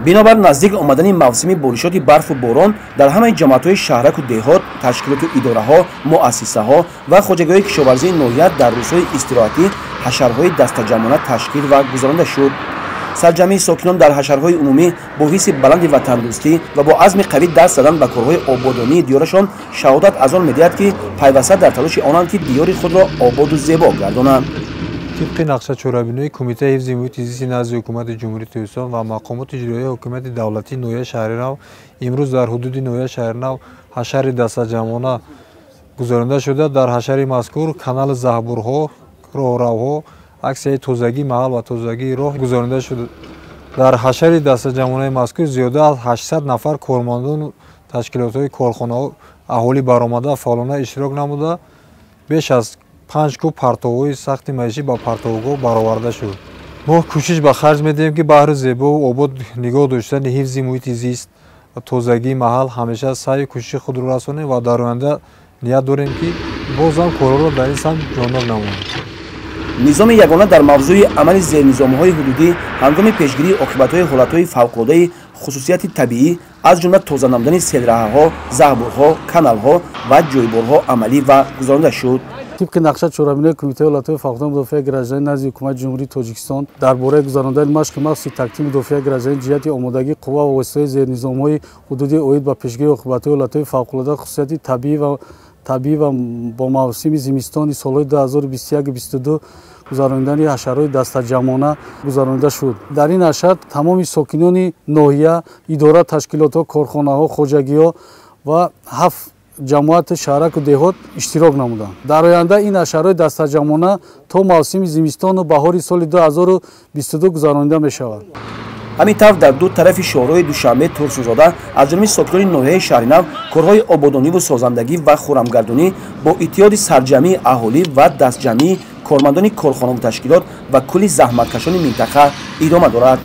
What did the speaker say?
Бинобар наздик омадани мавсими боришоти барфу борон дар ҳамаи ҷамоатҳои шаҳраку деҳот, ташкилоту идораҳо, муассисаҳо ва хоҷагиҳои кишоварзии ноҳия дар рӯзҳои истироҳатӣ ҳашарҳои дастаҷамъона ташкил ва гузаронида шуд. Сарҷамъии сокинон дар ҳашарҳои умумӣ бо ҳисси баланди ватандӯстӣ ва бо азми қавӣ даст задан ба корҳои ободонии диёрашон шаҳодат аз он медиҳад, ки пайваста дар талоши онанд, ки диёри худро ободу зебо гардонанд. Тибқи нақша чорабинои Кумитаи ҳифзи муҳити зисти назди Ҳукумати Ҷумҳурии Тоҷикистон ва мақомоти иҷроияи ҳокимияти давлатии ноҳияи Шаҳринав, имрӯз дар ҳудуди ноҳияи Шаҳринав ҳашари дастаҷамъона гузаронида шуда, дар ҳашари мазкур канали заҳбурҳо, роҳравҳо, аксияи тозагии маҳал ва тозагии роҳ гузаронида шуд. Дар ҳашари дастаҷамъонаи мазкур зиёда аз 800 нафар кормандону ташкилотҳои корхонаҳо, аҳолӣ баромада фаъолона иштирок намуда, беш аз 5 куб партовҳои сахти маишӣ ба партовгоҳ бароварда шуд. Мо кӯшиш ба харҷ медиҳем, ки баҳри зебову обод нигоҳ доштани ҳифзи муҳити зист ва тозагии маҳал ҳамеша саъю кӯшиши худро расонем ва дар оянда ният дорем, ки бозам корҳоро дар ин самт ҷоннок намоем. Низоми ягона дар мавзӯи амали зернизомҳои ҳудудӣ ҳангоми пешгирии оқибатҳои ҳолатҳои фавқулодаи хусусияти табиӣ, аз ҷумла тоза намудани селраҳаҳо, заҳбурҳо, каналҳо ва ҷойборҳо амалӣ ва гузаронида шуд. Тибқи нақша чорабинои Кумитаи ҳолатҳои фавқулода мудофиаи гражданӣ назди Ҳукумати Ҷумҳурии Тоҷикистон дар бораи гузарондани машқи махсуси тактики мудофиаи гражданӣ ҷиҳати омодагии қувва ва воситаҳои зернизомҳои ҳудудӣ оид ба пешгирии оқибатҳои ҳолатҳои фавқулода хусусияти табиӣ ва бо мавсими зимистони солҳои 2021-22 гузаронидани ҳашарҳои дастаҷамъона гузаронида шуд. Дар ин ҳашар тамоми сокинони ноҳия, идора, ташкилотҳо, корхонаҳо, хоҷагиҳо ва 7 ҷамоати шаҳраку деҳот иштирок намуданд. Дар оянда ин ҳашарҳои дастаҷамъона то мавсими зимистону баҳори соли 2022 гузаронида мешавад. Ҳамин тавр, дар ду тарафи шоҳроҳи Душанбе Турсунзода аз ҷониби сокинони ноҳияи Шаҳринав корҳои ободониву созандагӣ ва хӯрамгардонӣ бо иттиҳоди сарҷамъии аҳолӣ ва дастҷамъии кормандони корхонаву ташкилот ва кулли заҳматкашони минтақа идома дорад.